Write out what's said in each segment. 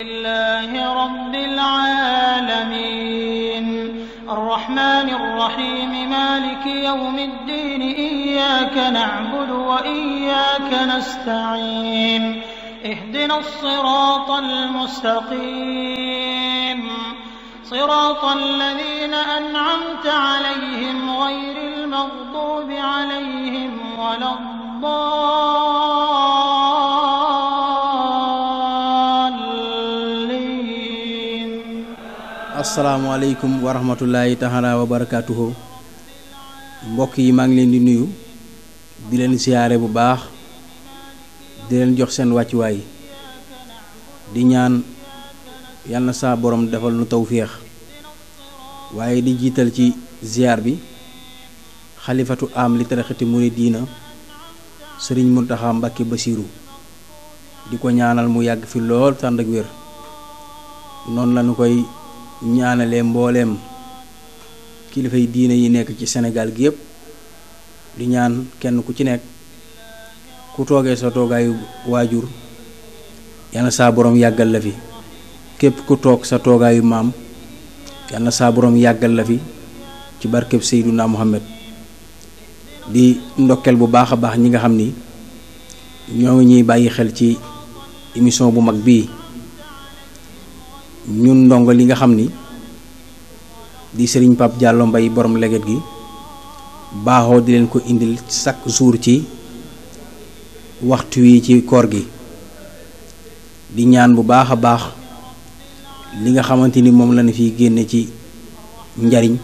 لله رب العالمين الرحمن الرحيم مالك يوم الدين إياك نعبد وإياك نستعين اهدنا الصراط المستقيم صراط الذين أنعمت عليهم غير المغضوب عليهم ولا الضالين. السلام عليكم ورحمة الله تعالى وبركاته. mbokk yi maa ngi leen di nuyu di leen siyaare bu baax di leen jox seen wàccuwaay di ñaan yal na saa borom defal nu tawféex waaye di jiital ci ziar bi xalifatu am li taraxati muridiina sëriñ Muntaxa Mbàkke Basiiru di ko ñaanal mu yàgg fi lool tànd ak wér noonu lañu koy ñaanalee mbooleem kilifay diine yi nekk ci Sénégal gi yépp di ñaan kenn ku ci nekk ku toogee sa toogaayu waajur yal na saa borom yàggal la fi képp ku toog sa toogaayu maam yal na saa borom yàggal la fi ci barkeb Seyduna Muhammad di ndokkel bu baax a baax ñi nga xam ni ñoo ngi ñuy bàyyi xel ci émission bu mag bii ñun ndongo li nga xam ni di Serigne Pape Diallo Mbaye borom leget gi baaxoo di leen ko indil chaque jour ci waxtu wi ci koor gi di ñaan bu baax a baax li nga xamante ni moom lañu fi génne ci njariñ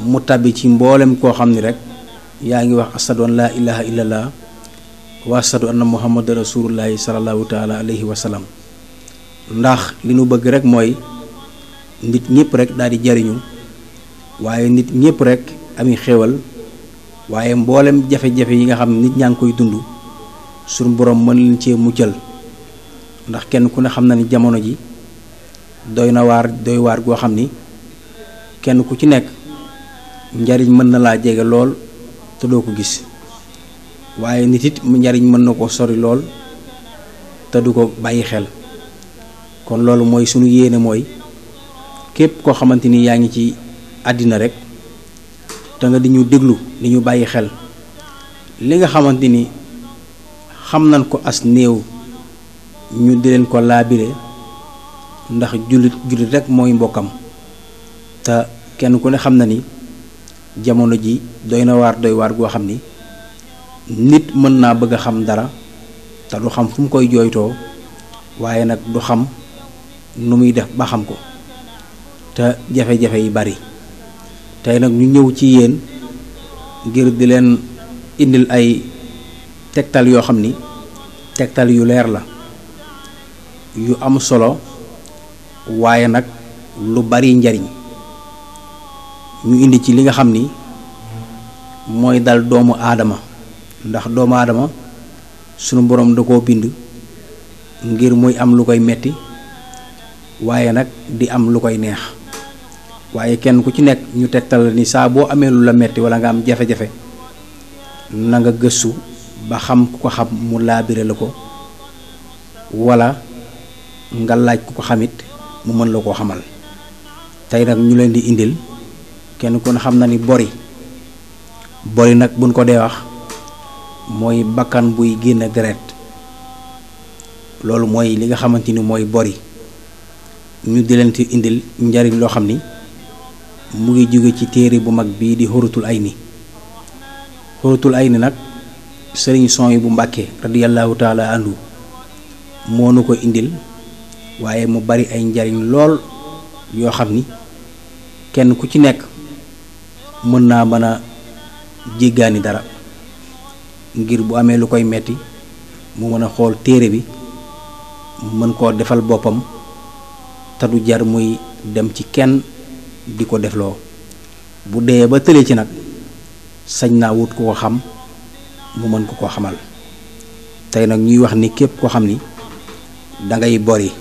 mu tàbbi ci mboolem koo xam ni rek yaa ngi wax ashadu an laa ilaha illallah wa ashadu anna muhammad rasulullahi sallallahu taala alayhi wa sallam ndax li nu bëgg rek mooy nit ñëpp rek daal di jariñu waaye nit ñëpp rek ami xéewal waaye mboolem jafe-jafe yi nga xam nit ñaa ngi koy dund suñu borom mën leen cee muccal ndax kenn ku ne xam na ni jamono ji doy waar goo xam ni kenn ku ci nekk njariñ mën na laa jege lool te doo ko gis waaye nit it njariñ mën na ko sori lool te du ko bàyyi xel kon loolu mooy sunu yéene mooy képp koo xamante ni yaa ngi ci àddina rek te nga di ñu déglu di ñu bàyyi xel li nga xamante ni xam nañ ko as néew ñu di leen ko laabire ndax jullit rek mooy mbokkam te kenn ku ne xam na ni jamono ji doy waar goo xam ni nit mën naa bëgg a xam dara te du xam fu mu koy jooytoo waaye nag du xam nu muy def ba xam ko te jafe-jafe yi bari tey nag ñu ñëw ci yéen ngir di leen indil ay tegtal yoo xam ni tegtal yu leer la yu am solo waaye nag lu bari njariñ ñu indi ci li nga xam ni mooy dal doomu aadama ndax doomu aadama sunu borom da koo bind ngir muy am lu koy metti waaye nag di am lu koy neex waaye kenn ku ci nekk ñu tegtal ni saa boo amee lu la metti wala nga am jafe-jafe na nga gëstu ba xam ku ko xam mu laabire la ko wala nga laaj ku ko xamit mu mën la koo xamal tey nag ñu leen di indil kenn ku ne xam na ni bori nag buñ ko dee wax mooy bakkan buy génne deret loolu mooy li nga xamante ni mooy bori ñu di leen ci indil njariñ loo xam ni mu ngi jóge ci téere bu mag bii di Xuratul Ayni nag sëriñ Son bu Mbàkke radiyallahu taala anhu moo nu ko indil waaye mu bari ay njariñ lool yoo xam ni kenn ku ci nekk mën naa mën a jéggaani dara ngir bu amee lu koy metti mu mën a xool téere bi mën koo defal boppam te du jar muy dem ci kenn di ko defloo bu dee ba tële ci nag sañ naa wut ko xam mu mën ko xamal tey nag ñuy wax ni képp ko xam ni dangay bori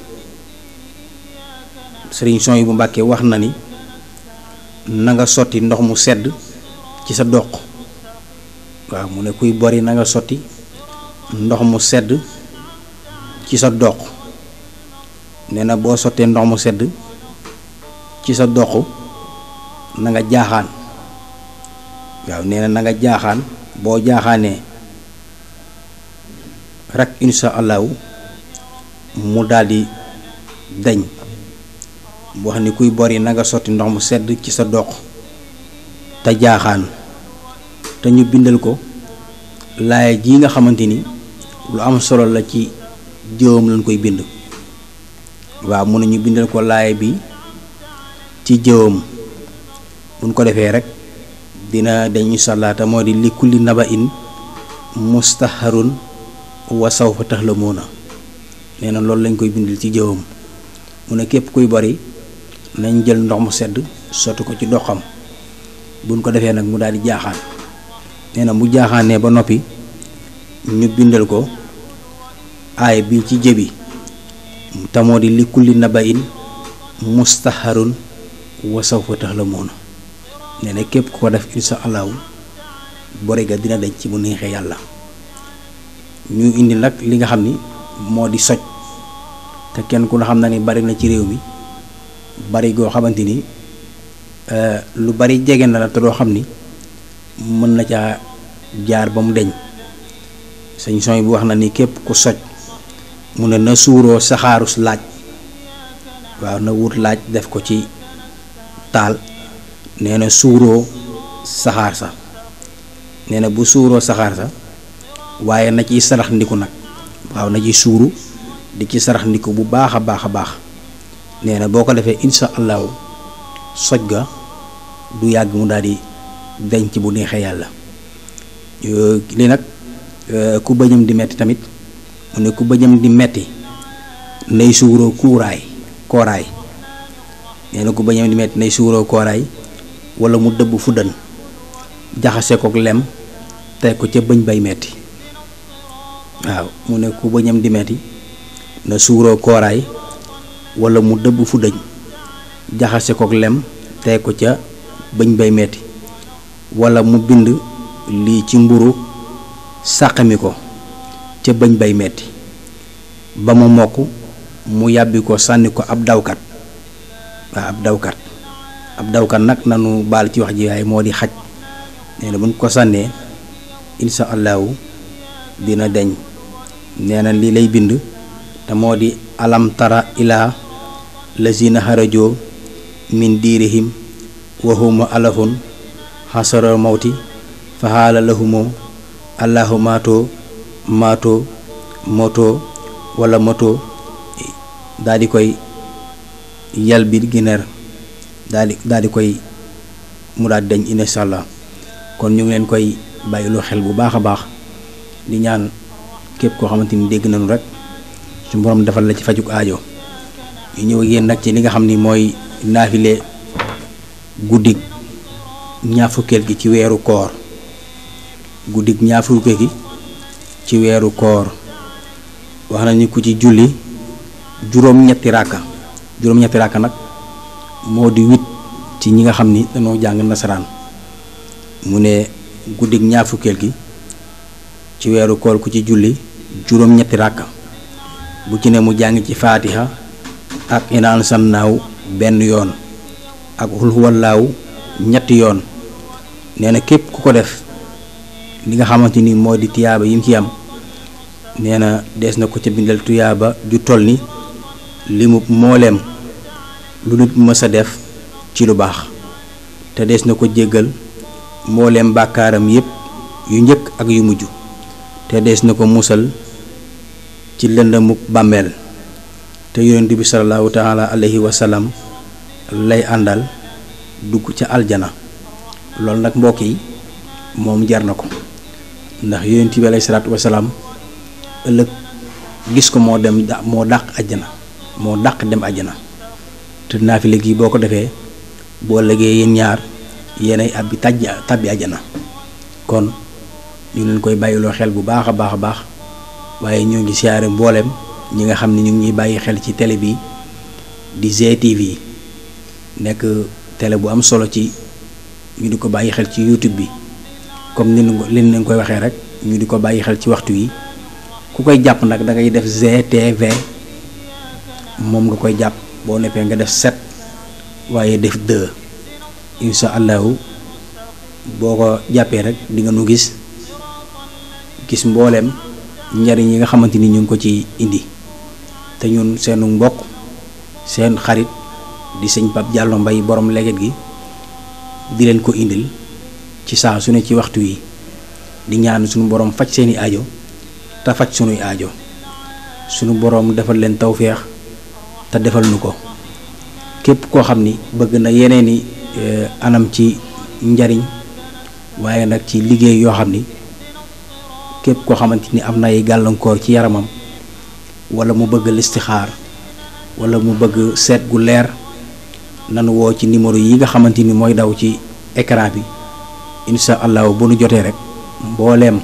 sëriñ Son bu Mbàkke wax na ni na nga sotti ndox mu sedd ci sa doq waaw mu ne kuy bori na nga sotti ndox mu sedd ci sa doq nee na boo sottee ndox mu sedd ci sa doq na nga jaaxaan. waaw nee na nga jaaxaan boo jaaxaanee rek insha allahu mu daldi dañ. bu wax ni kuy bori na nga sotti ndox mu sedd ci sa doq te jaaxaan. te ñu bindal ko laaya ji nga xamante ni lu am solo la ci jëwam lañ koy bind. waaw mu ne ñu bindal ko laaya bi ci jëwam buñ ko defee rek dina dañ insha allah te moo di li kulli naba in mustaharun wa sawfa taxlamuuna. nee na loolu lañ koy bindal ci jëwam. mu ne képp kuy bari nañ jël ndox mu sedd sotti ko ci doxam buñ ko defee nag mu daal di jaaxaan. nee na mu jaaxaanee ba noppi ñu bindal ko aay bi ci jëbi te moo di li kulli naba in mustaharun wa sawfa taxlamuuna. nee na képp ku ko def insha allahu bori ga dina daj ci bu neexee yàlla. ñu indi nag li nga xam ni moo di soj te kenn ku ne xam na ni bari na ci réew mi bari goo xamante ni lu bari jege na la te doo xam ni mën na caa jaar ba mu deñ. sëñ son bu wax na ni képp ku soj mu ne na suuroo saxaarus laaj. waaw na wut laaj def ko ci taal. nee na suuroo saxaar sa. nee na bu suuroo saxaar sa waaye na ciy sarax ndiku nag. waaw na ci suuru di ci sarax ndiku bu baax a baax a baax. nee na boo ko defee insha allahu soj ga du yàgg mu daal di denc bu neexee yàlla. li nag ku bëñam di metti tamit mu ne ku bëñam di metti nay suuroo kooraay. nee na ku bëñam di metti nay suuroo kooraay wala mu dëbb fuddan jaxase kook lem teg ko ca bëñ bay metti. waaw mu ne ku bëñam di metti na suuroo kooraay wala mu dëbb fuddañ jaxase kook lem teg ko ca bëñ bay metti wala mu bind lii ci mburu sàqami ko ca bëñ bay metti ba mu mokk mu yàbbi ko sànni ko ab dawkat. waaw ab dawkat nag nanu baal ci wax ji waaye moo di xaj. nee na buñ ko sànnee insha allahu dina deñ. nee na lii lay bind te moo di alam tara ilaa lazina xarajoo min diirihim wa hum alafun xasara mawti fa xaala lahumoo allahu maatoo wala moto daal di koy yal bi gineer daal di koy mu daal deñ insha allah. kon ñu ngi leen koy bàyyiloo xel bu baax a baax di ñaan képp koo xamante ni dégg nañu rek su borom defal la ci fajuk aajo. ñu ñëw ak yéen nag ci li nga xam ni mooy naafile guddig ñaar fukkeel gi ci weeru koor. guddig ñaar fukkeel gi ci weeru koor wax nañu ku ci julli juróom-ñetti ràkka nag moo di 8 ci ñi nga xam ni dañoo jàng nasaraan. mu ne guddig ñaar fukkeel gi ci weeru koor ku ci julli juróom-ñetti ràkka bu ci ne mu jàng ci faatiha ak inaan sannaaw benn yoon ak xul huwallaahu ñetti yoon. nee na képp ku ko def li nga xamante ni moo di tiyaaba yim ci am nee na dees na ko ca bindal tuyaaba ju toll ni li mu mooleem lu nit mës a def ci lu baax te dees na ko jéggal mbooleem bàkkaaram yépp yu njëkk ak yu mujj te dees na ko musal ci lëndamuk bàmmeel te yonent bi sallallahu taala alayhi wa sallam lay àndal dugg ca aljana. loolu nag mbokk yi moom jar na ko ndax yonent bi alayhi salaatu wa salaam ëllëg gis ko moo dàq àjjana moo dàq dem àjjana. te naafile gi boo ko defee boo ëllëgee yéen ñaar yéenay tàbbi àjjana. kon ñu leen koy bàyyiloo xel bu baax a baax waaye ñoo ngi siyaare mbooleem ñi nga xam ne ñu ngi ñuy bàyyi xel ci télé bi di GTV nekk télé bu am solo ci ñu di ko bàyyi xel ci YouTube bi comme ni leen koy waxee rek ñu di ko bàyyi xel ci waxtu yi ku koy jàpp nag da ngay def GTV moom nga koy jàpp boo neppee nga def 7 waaye def 2 insha allahu boo ko jàppee rek di nga nu gis mbooleem njariñ yi nga xamante ni ñu ngi ko ci indi te ñun seenu mbokk seen xarit di sëñ Pape Diallo Mbaye borom leget gi di leen ko indil ci saa su ne ci waxtu yi di ñaan suñu borom faj seeni aajo te faj sunuy aajo suñu borom defal leen tawféex te defal nu ko képp koo xam ni bëgg na yeneeni anam ci njariñ waaye nag ci liggéey yoo xam ni képp koo xamante ni am na ay gàllankoor ci yaramam wala mu bëgg listixaar wala mu bëgg seet gu leer nanu woo ci numéro yi nga xamante ni mooy daw ci écran bi insha allahu bu nu jotee rek mbooleem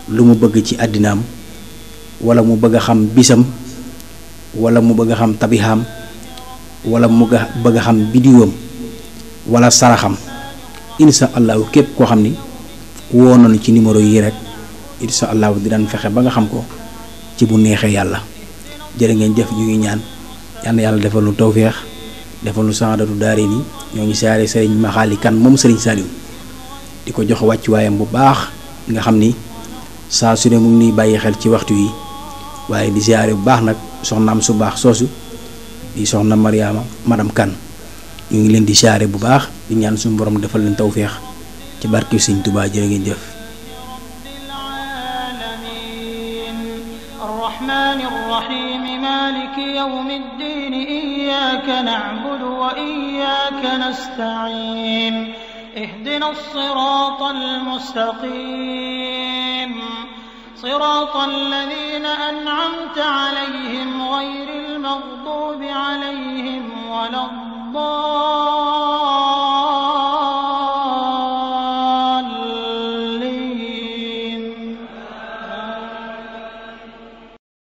lu mu bëgg ci àddinaam wala mu bëgg a xam bisam wala mu bëgg a xam tabixaam wala mu bëgg a xam bidiwam wala saraxam insha allahu képp koo xam ni woo nañu ci numéro yi rek insha allahu dinañ fexe ba nga xam ko ci bu neexee yàlla jërë ngeen jëf ñu ngi ñaan yàlla defal nu tawféex defal nu saadatu daari ni ñoo ngi siyaare sëriñ Maxaali Kan moom sëriñ Saliou di ko jox wàccuwaayam bu baax nga xam ni saa su ne mu ngi nuy bàyyi xel ci waxtu yi waaye di siyaare bu baax nag soxnaam su baax soosu di soxna Mariama madame Kan ñu ngi leen di siyaare bu baax di ñaan suñu borom defal leen tawféex ci barke Sëriñ Tuubaa jërë ngeen jëf. الرحمن الرحيم مالك يوم الدين إياك نعبد وإياك نستعين اهدنا الصراط المستقيم صراط الذين أنعمت عليهم غير المغضوب عليهم ولا الضالين